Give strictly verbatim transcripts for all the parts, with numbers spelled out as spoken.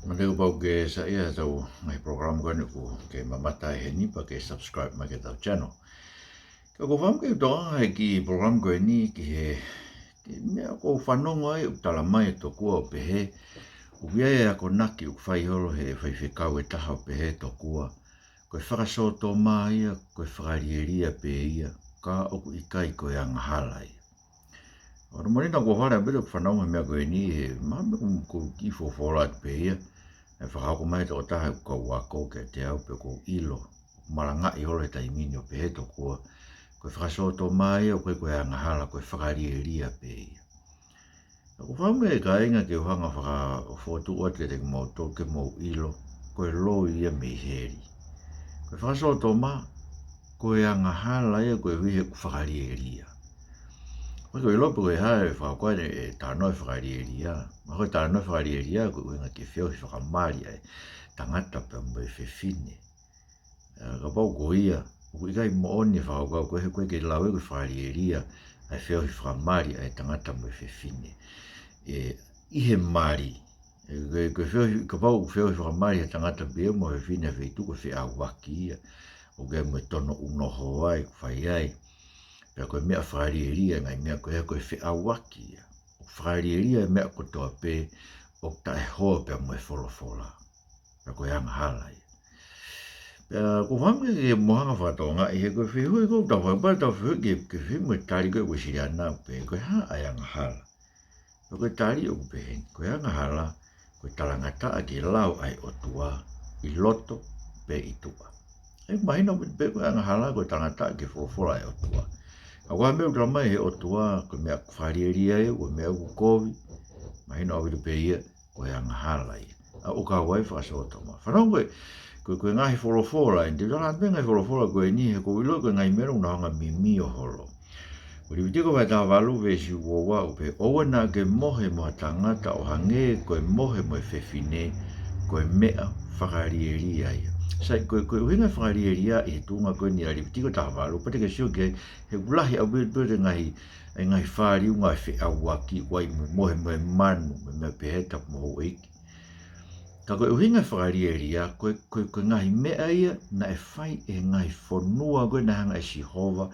Manatu kapau ʻoku ke saiʻia he ʻetau ngaahi polokalama ko eni ʻoku ke mamata ai heni pea ke subscribe mai ki heʻetau channel. Ka ʻoku ou fakaʻamu ke u toʻo ʻa e kiʻi polokalama ko eni ki he, ki he meʻa ʻoku ou fanongo ai ʻoku talamai ʻe tokua ʻo pehē, ʻoku ʻi ai e akonaki ʻoku fai holo ʻe he faifekau ʻe taha ʻo pehē tokua ko e fakasōtoma ia, ko e fakalielia pē ia, ka ʻoku ʻikai ko e angahala ia. ʻOku ou tui naʻa kuo vale ʻaupito ʻeku fanongo he meʻa ko eni, he mahalo ʻoku ou kiʻi folofola atu pē ia, ʻe fakahoko mai ʻe he tokotaha ʻoku kau ako kiate au pe ʻoku ou ʻilo, malangaʻi holo he taimi ni ʻo pehē tokua ko e fakasōtoma ia, ʻoku ʻikai ko e angahala, ko e fakalielia pē ia. Ka ʻoku ou fakaʻamu ʻe kāinga ke u hanga ʻo faka-, ʻo fokotuʻu atu kiate kimoutolu ke mou ʻilo, ko e loi ia mei heli. Ko e fakasōtoma, ko e angahala ia koeʻuhi he ʻoku fakalielia. ʻOku ʻikai ke u ʻilo pe ko e hā e fakakaukau ʻe talanoa e fakalielia. Mahalo ko e talanoa e fakalielia ko e ʻuhinga ke feohi fakamali ʻa e tangata pea mo e fefine. Ē, kapau ko ia, ʻoku ʻikai moʻoni e fakakaukau ko ē he ʻoku ʻikai ke lau ia ko e fakalielia ʻa e feohi fakamali ʻa e tangata mo e fefine. Ē, ʻi he mali. Ē, ko e, ko e feohi, kapau ʻoku feohi fakamali ʻa e tangata pea mo e fefine he feituʻu ko e feʻauaki ia. ʻOku ʻikai mo e tono ʻunoho ai, ʻoku fai ai. Pea ko e meʻa fakalielia, ngaahi meʻa ko ē ko e feʻauaki ia. ʻOku fakalielia e meʻa kotoa pē, ʻoku taʻehoa pea mo e folofola. Pea ko e angahala ia. Pea ʻoku ou fakaʻamu ke mou hanga ʻo fakatokangaʻi he ko e fehuʻi ʻoku tau fai, pea tau fehuʻi ke, ke fehuʻi mo e tali ko ē ʻa e Uēsiliana pē, ko e hā ʻa e angahala. Pea ko e tali ʻoku pehē ni, ko e angahala, ko e talangataʻa ki he lao ʻa e ʻOtua, ʻi loto pe ʻi tuʻa. ʻE mahino ʻaupito pē ko e angahala, ko e talangataʻa ki he folofola ʻa e ʻOtua. Ka ko e meʻa ʻoku talamai ʻe he ʻOtua, ko e meʻa fakalielia ia, ko e meʻa ʻoku kovi, mahino ʻaupito pē ia, ko e angahala ia. ʻA ʻoku kau ai e fakasōtoma. Fanongo ko e, ko e, ko e ngaahi folofola, ʻe te tala pē ngaahi folofola ko eni, he ʻoku ou ʻilo ko e ngaahi meʻa ʻoku nau hanga ʻo mimio holo. Ko Levitiko vahe taha valu veesi ua ua ʻoku pehē, ʻoua naʻa ke mohe mo ha tangata ʻo hangē ko e mohe mo e fefine, ko e meʻa fakalielia ia. Sai, ko e, ko e ʻuhinga fakalielia ʻi he tuʻunga ko eni ʻa Levitiko taha valu, pea te ke sio ki ai, he ʻoku lahi ʻaupito e ngaahi, e ngaahi fāliunga ʻo e feʻauaki, ʻoku ʻi ai mo e mohe mo e manu, mo e meʻa pehē tapu mo houʻeiki. Ka ko e ʻuhinga fakalielia, ko e, ko e, ko e ngaahi meʻa ia naʻe fai ʻe he ngaahi fonua ko ē naʻe hanga ʻe Sihova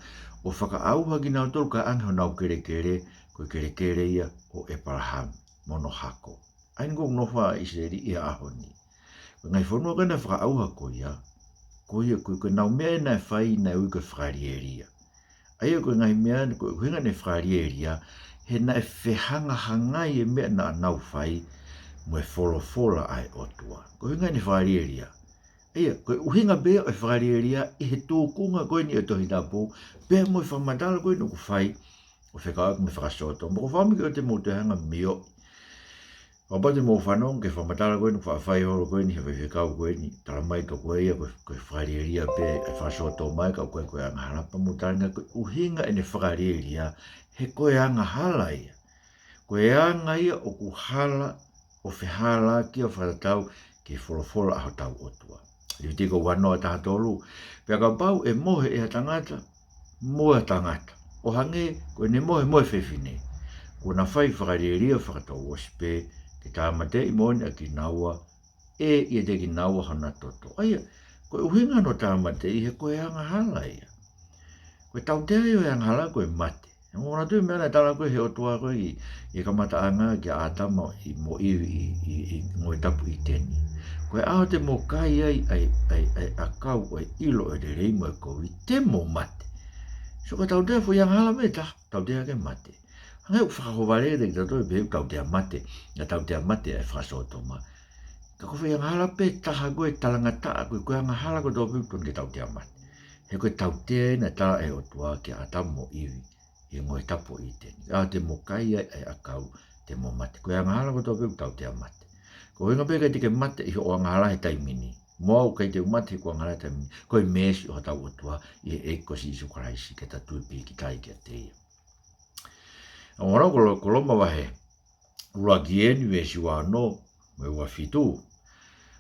ʻo fakaʻauha kinautolu kae ʻoange honau kelekele, ko e kelekele ia ʻo ʻEpalahame mo hono hako. ʻA eni ʻoku nofo ai ʻa ʻIsileli ʻi he ʻaho ni. Ko e ngaahi fonua ko ē naʻe fakaʻauha ko ia, ko ia, ko e, ko ʻenau meʻa ia naʻe fai naʻe ui ko e fakalielia. ʻA ia ko e ngaahi meʻa ni, ko e ʻuhinga ʻene fakalielia, he naʻe fehangahangai e meʻa naʻa nau fai mo e folofola ʻa e ʻOtua. Ko e ʻuhinga ʻene fakalielia. ʻA ia, ko e ʻuhinga pē ʻo e fakalielia ʻi he tūkunga ko eni ʻo e Tohi Tapu, pea mo e fakamatala ko eni ʻoku fai, ʻo fekauʻaki mo e fakasōtoma. ʻOku ou fakaʻamu ke ʻoua te mou toe hanga ʻo mioʻi. Kapau te mou fanongo ki he fakamatala ko eni, faʻa fai holo ko eni ʻe he faifekau ko eni, talamai ka ko ia ko e, ko e fakalielia pē, ʻa e fakasōtoma ia ka ʻoku ʻikai ko e angahala, pea mou talaange ko e ʻuhinga ʻene fakalielia, he ko e angahala ia. Ko e anga ia ʻoku hala, ʻo fehalaaki ʻo fakatatau ki he folofola ʻa hotau ʻOtua. Levitiko ua noa taha tolu, pea kapau ʻe mohe ʻe ha tangata mo ha tangata, ʻo hangē ko ʻene mohe mo e fefine, kuo na fai fakalielia fakatouʻosi pē, ke tāmateʻi moʻoni ʻa kinaua, ʻe ʻiate kinaua hona toto. ʻA ia, ko e ʻuhinga hono tāmateʻi he ko e angahala ia. Ko e tautea ia ʻo e angahala ko e mate. He ʻoku ou manatuʻi e meʻa naʻe tala ko ē ʻe he ʻOtua ko ē ʻi, ʻi he kamataʻanga kia ʻĀtama mo ʻIvi ʻi, ʻi, ʻi ngoetapu ʻĪteni. Ko e ʻaho te mou kai ai ʻa e, ʻa e, ʻa e ʻakau ʻo e ʻilo ʻo e lelei mo e kovi, te mou mate. So ko e tautea foʻi angahala mei he taha, tautea ke mate. Hangē ʻoku fakahovalele kitautolu pē ʻoku tautea mate, ʻa e tautea mate ʻa e fakasōtoma. Ka ko e foʻi angahala pē taha ko ē talangataʻa ko ē, ko e angahala kotoa pē ʻoku totonu ke tautea mate. He ko e tautea ena naʻe tala ʻe he ʻOtua kia ʻĀtama mo ʻIvi ʻi he ngoetapu ʻo ʻĪteni. ʻAho te mou kai ai ʻa e ʻakau, te mou mate. Ko e angahala kotoa pē ʻoku tautea mate. Ko e ʻuhinga pē ʻikai te ke mate ʻi hoʻo angahala he taimi ni. Mo au ʻikai te u mate he ko e angahala he taimi ni. Ko e meesi ʻo hotau ʻOtua ʻi he ʻEiki ko Sīsū Kalaisi ke ta tui pīkitai kiate ia. ʻOku ou lau ko Lo-, ko Loma vahe ʻuluaki eni veesi ua ono mo e ua fitu.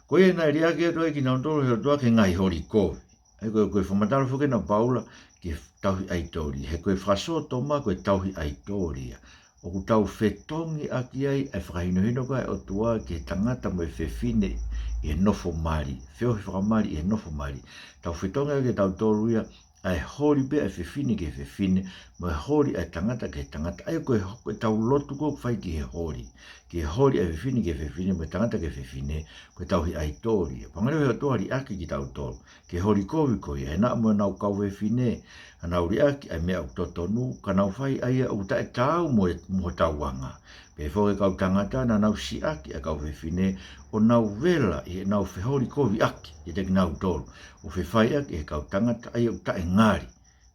Ko ia naʻe liʻaki atu ai kinautolu ʻe he ʻOtua ki he ngaahi holi kovi. ʻA ia ko e, ko e fakamatala foki ena ʻa Paula ki he tauhi ʻaitoli. He ko e fakasōtoma ko e tauhi ʻaitoli ia. ʻoku tau fetongi ʻaki ai ʻa e fakahinohino ko ia ʻa e ʻOtua ki he tangata mo e fefine ʻi he nofo mali, feohi fakamali ʻi he nofo mali. Tau fetongi ʻaki ʻetautolu ia ʻa e holi pē ʻa e fefine ki he fefine, mo e holi ʻa e tangata ki he tangata. ʻA ia ko e, ko ʻetau lotu ko ē ʻoku fai ki he holi, ki he holi ʻa e fefine ki he fefine, mo e tangata ki he fefine, ko e tauhi ʻaitoli ia. Pea hanga leva ʻe he ʻOtua ʻo liʻaki kitautolu ki he holi kovi ko ia, he naʻa mo ʻenau kau fefine, ʻa ʻenau liʻaki ʻa e meʻa ʻoku totonu, ka nau fai ʻa ia ʻoku taʻetaau mo e, mo hotau anga. Pehē foki ki he kau tangata, naʻa nau siʻaki ʻa e kau fefine, ʻo nau vela ʻi heʻenau feholi kovi ʻaki kiate kinautolu, ʻo fefai ʻaki ʻe he kau tangata ʻa ia ʻoku taʻengali.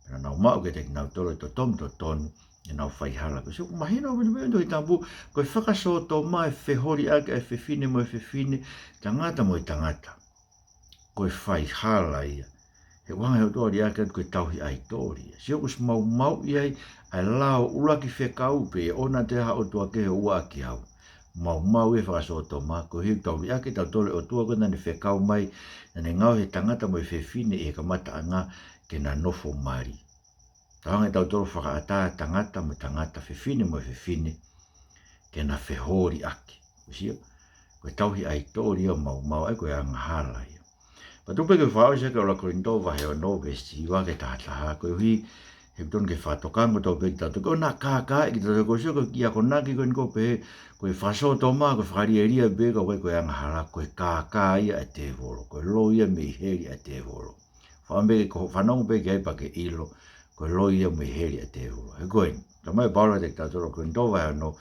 Pea naʻa nau maʻu kiate kinautolu ʻa e totongi totonu ʻenau faihala. Ko e sio, ʻoku mahino ʻaupito mei he Tohi Tapu, ko e fakasōtoma, e feholi ʻaki ʻa e fefine mo e fefine, tangata mo e tangata, ko e faihala ia. He ʻoku hanga ʻe he ʻOtua ʻo liʻaki atu ko e tauhi ʻaitoli ia. Sio, kuo ʻosi maumauʻi ai ʻa e lao ʻuluaki fekau pē, ʻoua te ʻi ai ha ʻotua kehe ʻo ua ʻaki au. Maumau ia e fakasōtoma, koeʻuhi ʻoku tau liʻaki ʻetautolu ʻe he ʻOtua, ko ia naʻa ne fekau mai, naʻa ne ngaohi e tangata mo e fefine ʻi he kamataʻanga ke na nofo mali. Tau hanga ʻetautolu ʻo fakaʻatā tangata mo tangata, fefine mo fefine, ke na feholi ʻaki. Sio, ko e tauhi ʻaitoli ia ʻoku maumau ai, ko e angahala ia. Pea tuku pē ke fakaʻosi ʻaki ʻa e ʻuluaki Kolinitō vahe ono veesi hiva ki he taha taha, koeʻuhi he ʻoku totonu ke fakatokangaʻi atu pē kitautolu, ʻoua naʻa kākaaʻi kitautolu. Ko e sio, ko e kiʻi akonaki ko eni ʻoku pehē ko e fakasōtoma ko e fakalielia pē, ka ʻoku ʻikai ko e angahala, ko e kākā ia ʻa e tēvolo, ko e loi ia mei heli ʻa e tēvolo. Fakaʻamu pē ke ko, fanongo pē ki ai pea ke ʻilo, ko e loi ia mei heli ʻa e tēvolo. He ko eni, talamai ʻe Paula kiate kitautolu, ʻuluaki Kolinitō vahe ono,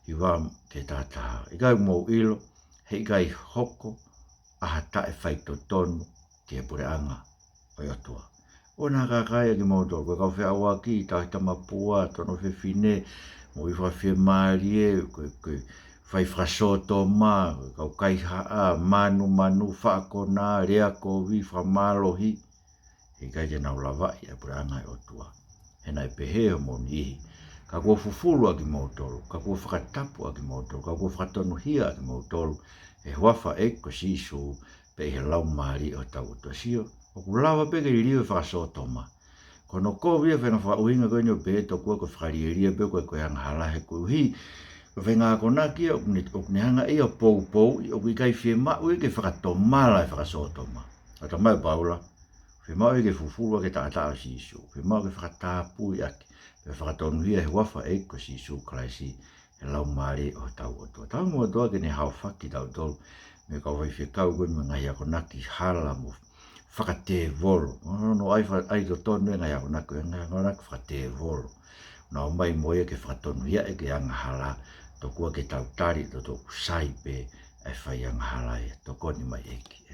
hiva ki he taha taha: ʻIkai mou ʻilo, he ʻikai hoko ʻa ha taʻefaitotonu ki he puleʻanga ʻo e ʻOtua. ʻOua naʻa kākaaʻi ʻa kimoutolu, ko e kau feʻauaki, tauhi tamapua, tono fefine, moʻui fakafiemālie, ko e, ko e fai fakasōtoma, ko e kau kaihaʻa, manumanu, faʻa konā, lea kovi, fakamālohi, he ʻikai te nau lavaʻi ʻa e puleʻanga ʻo e ʻOtua. He naʻe pehē ʻe homou niʻihi, ka kuo fufulu ʻa kimoutolu, ka kuo fakatapu ʻa kimoutolu, ka kuo fakatonuhia ʻa kimoutolu ʻe he huafa ʻo e ʻEiki ko Sīsū, pea ʻi he Laumālie ʻo hotau ʻOtua. Sio, ʻoku lava pē ke liliu e fakasōtoma. Ko hono kovi ia e faʻahinga fakaʻuhinga ko eni ʻo pehē tokua ko e fakalielia pē, ko e, ko e angahala, he koeʻuhi ko e faʻahinga akonaki ia ʻoku ne, ʻoku ne hanga ʻe ia ʻo poupouʻi ʻoku ʻikai fiemaʻu ia ke fakatomala e fakasōtoma. Ka talamai ʻe Paula, fiemaʻu ia ke fufulu ʻaki e taʻataʻa ʻo Sīsū, fiemaʻu ke fakatapui ʻaki, pea fakatonuhia ʻi he huafa ʻo e ʻEiki ko Sīsū Kalaisi, ʻi he Laumālie ʻo hotau ʻOtua. Tau muʻa ʻOtua ke ne haofaki kitautolu mei he kau faifekau ko eni mo e ngaahi akonaki hala mo fakatēvolo. ʻOua naʻa ʻai fa-, ʻai totonu e ngaahi akonaki, e ngaahi akonaki fakatēvolo. Naʻa nau ō mai mo ia ke fakatonuhiaʻi e angahala, tokua ke tau tali ʻe tautolu ʻoku sai pē ʻa e fai angahala ia. Tokoni mai ʻEiki.